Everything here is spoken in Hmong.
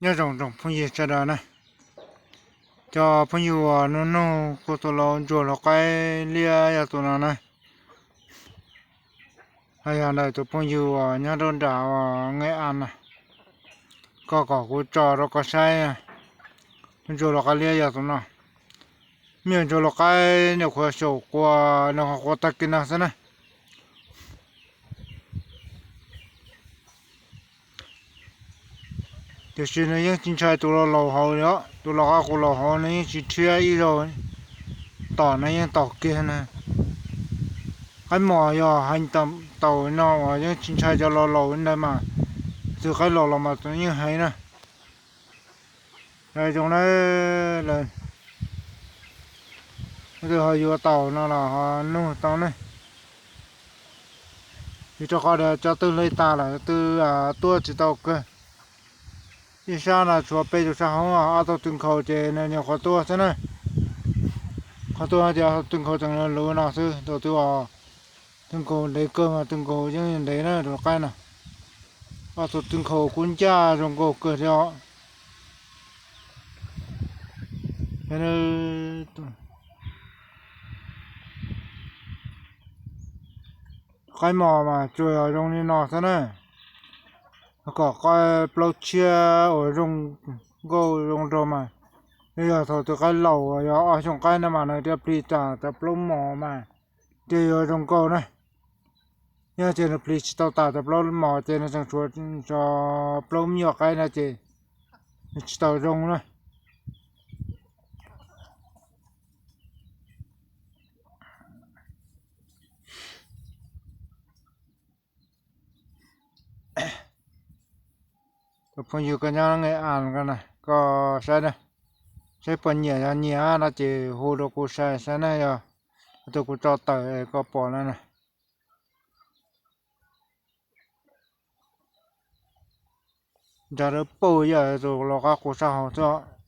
Nyob zoo tsoom phooj ywg sawv daws na, cov phooj ywg uas nug nug kuv tus laus ntsuag lau qaib liab yog tus no na, los yog ntawm tus phooj ywg uas nyob rau nram uas Nqe As na, koj kom kuv tso rau koj saib, tus ntsuag lau qaib liab yog tus no. Me nyuam ntsuag lau qaib nyuam qhuav xyaum qua, nyuam qhuav qua tag kis no xwb na. Tiam sis nws yeej tsis ntshai tus laus laus hauv li os, tus laus qab qus laus hauv nws yeej tsis rhiab ib zaug, tom nws yeej tom kiag na. Qaib mos yog heev taus no uas yeej tsis ntshai cov laus laus ntawd mas, tus qaib laus los mas yeej heev na. Zoo na, lawv twb ho yuav tau no los ho nug tau ne. Vim rau qhov tias cov twb hle tas lawm, twb tuaj tsis tau kawg. Ib sab no tshuav peb tus sab hauv, ob tug twg nkhaus ces nws nyuam qhuav tuaj xwb na. Qhov tuaj tias ob tug twg nkhaus tseem luv no xwb, tus twg os, twg nkhaus ntev kawg mas twg nkhaus yeej ntev na tus qaib no. Ob tug twg nkhaus kub ncaj zoo nkauj kawg thiab os. Qaib mos mas tsuas yog zoo li no xwb na. Kom qaib plaub tshiab uas zoo nkauj zoo nraug mas, yog thaum tus qaib laus uas yog ob xyoos qaib no mas nws thiaj plis tas cov plaub mos mas thiaj yuav zoo nkauj na. Yog tias nws plis tsis tau tas cov plaub mos ces nws tseem tshuav cov plaub me nyuam qaib no ces nws tsis tau zoo na. Tus phooj ywg koj nyob Nqe As ko na, koj saib na, saib puas nyiam, yog nyiam no ces hu rau kuv saib saib na, yog tus kuv tso tawm koj pom no na. Nrog lawv pauj yam tus laus qab qus sab hauv xwb.